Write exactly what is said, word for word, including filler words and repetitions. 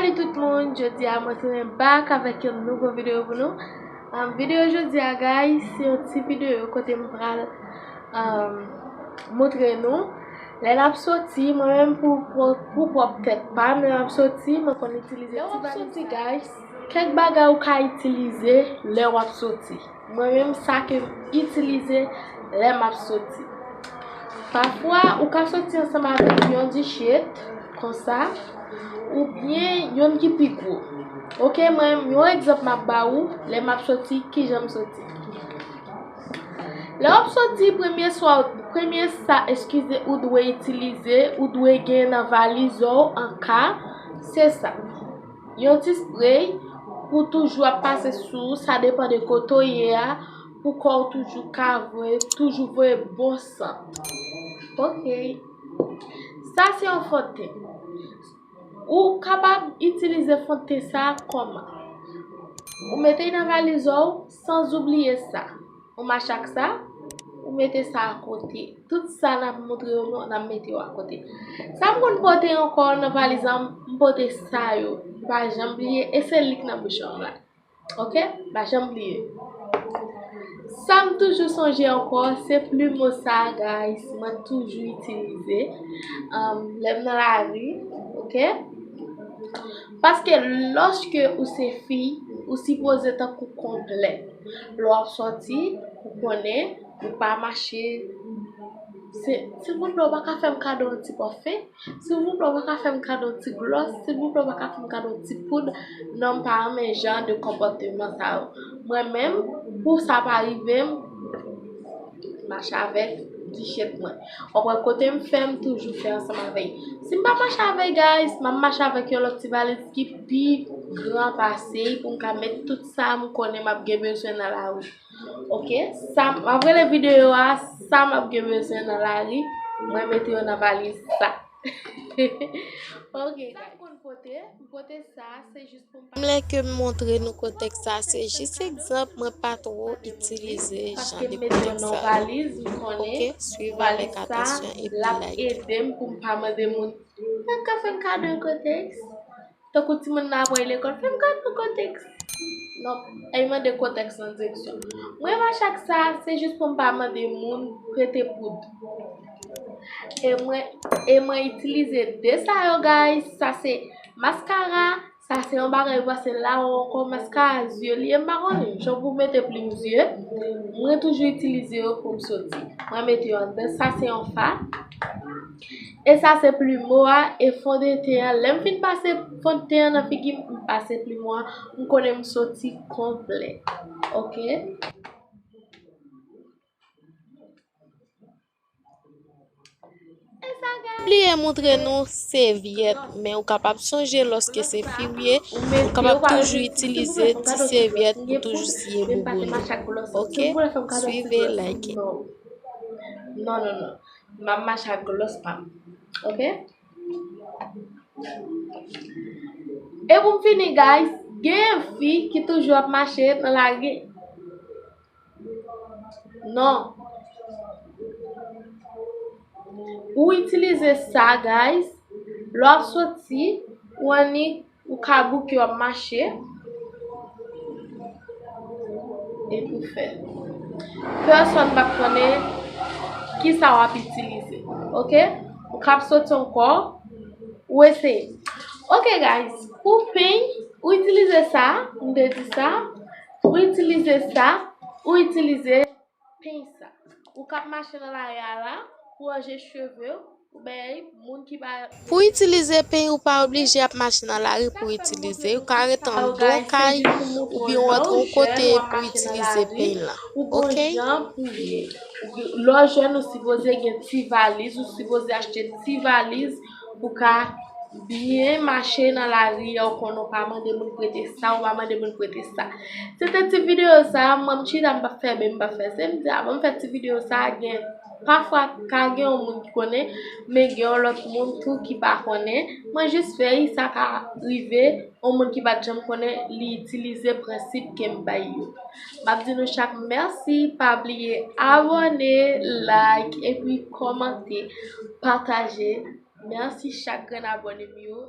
Hey tout moun, jodi a mwen tounen back avèk yon nouvo videyo pou nou. Um, videyo jodi a, guys, se yon ti videyo kote m pral um, montre nou lè n ap soti. Mwen menm pou, pou, pou pwòp tèt pa m, lè m ap soti, mwen konn itilize ti valiz sa. Lè w ap soti, guys, kèk bagay ou ka itilize lè w ap soti. Mwen menm, sa ke m itilize lè m ap soti. Pafwa, ou ka soti ansanm avèk yon dichet, konsa, oubyen yonn ki pi gwo. Oke, mwen, yon egzanp m ap ba ou, lè m ap soti, kijan m soti. Lè w ap soti, premye swa, premye sa, eskize, ou dwe itilize, ou dwe gen nan valiz ou, an ka, se sa. Yon ti spray pou toujou ap pase sou ou, sa depann de kote w ye a, pou kò w toujou ka voye, toujou voye bon sant. Oke. Sa se yon fon de ten. Ou kapab itilize fon de ten sa kòman? Ou mete l nan valiz ou, san oubliye sa. Ou mache ak sa, ou mete sa akote. Tout sa n ap montre yo, nou, n ap mete yo akote. Sa m konn pote ankò nan valiz la, m pote sa yo. M pa janm bliye, e se li k nan bouch an la. Oke? M pa janm bliye. Sa m toujou sonje ankò, se plimo sa, guys. Mwen toujou itilize. Um, lè m nan lari, oke? Paske lòske ou se fi, ou sipoze tankou konplè. Lè w ap soti, ou konnen, ou pa mache. Se, silvouplè, ou pa ka fè m kado yon ti pòfen? Silvouplè, ou pa ka fè m kado yon ti glòs? Silvouplè, ou pa ka fè m kado yon ti poud? Non, m pa renmen jan de konpòteman sa yo. Mwen menm, pou sa pa rive m, mache avèk dichet mwen. W ap wè kote m fè, m toujou fè ansanm avè l. Si m pa mache avè l, guys, m ap mache avèk yon lòt ti valiz ki pi gran pase l pou m ka met tout sa m konnen m ap gen bezwen nan lari. Oke? Sa, m ap rele videyo a, sa m ap gen bezwen nan lari, mwen mete yo nan valiz sa. Oke, sa m konn pote, m pote sa, se jis pou m pa. Lè ke m montre nou kontèks sa, se jis egzanp, mwen pa two itilize jan de kontèks sa yo. Oke, swiv avèk atansyon epi like. L ap ede m pou m pa mande moun, "Ou ka fè m kado yon kontèks?" Tankou timoun nan ap al lekòl, "Fè m kado yon kontèks." Non, e mande kontèks nan direksyon. Mwen, mache ak sa, se jis pou m pa mande moun prete poud. E mwen, e mwen itilize de sa yo, guys. Sa se maskara, sa se yon bagay, ou pase la ou ankò maskara zye li ye, m pa konnen. Jan pou mete plim zye, mwen toujou itilize yo pou m soti. Mwen mete yo anndan, sa se yon fa. E sa se plimo a, e fon de ten an. Lè m fin pase fon de ten an nan figi m, m pase plimo a, m konnen m soti konplè. Oke? Bliye montre nou sèvyèt, men ou kapab sonje lòske se fi w ye, ou kapab toujou itilize ti sèvyèt pou toujou siye bouboun ou. Oke? Swive, like. Non, non, non. M ap mache ak glòs pa m. Oke? E pou m fini, guys, gen fi ki toujou ap mache nan lari. Non. Ou itilize sa, guys. Lè w ap soti, ou annik, ou ka bouke, w ap mache. Epi w fè l. Pèsonn p ap konnen kisa w ap itilize. Oke? Ou ka ap soti ankò, ou eseye. Oke, guys, pou peny, ou itilize sa, m te di sa, ou itilize sa, ou itilize peny sa. Ou k ap mache nan lari a la, pou ranje cheve w, ou bay moun ki pa. Pou itilize peny, ou pa oblije ap mache nan lari pou itilize. Ou ka rete anndan kay, oubyen w antre yon kote pou itilize peny lan. Oke? Lè w jèn, ou sipoze gen ti valiz, ou sipoze achte ti valiz pou ka byen mache nan lari a, ou konnen w pa mande moun prete sa, ou pa mande moun prete sa. Se te ti videyo sa, mwen m chita m p ap fè byen, m p ap fè se, m di a, ban m fè ti videyo sa, gen, pafwa ka gen yon moun ki konnen, men gen yon lòt moun tou ki pa konnen. Mwen jis fè l, sa ka rive, yon moun ki pa t janm konnen, li itilize prensip ke m bay yo. M ap di nou chak mèsi, pa bliye abòne, like, epi kòmante, pataje. Mèsi chak grenn abòne m yo.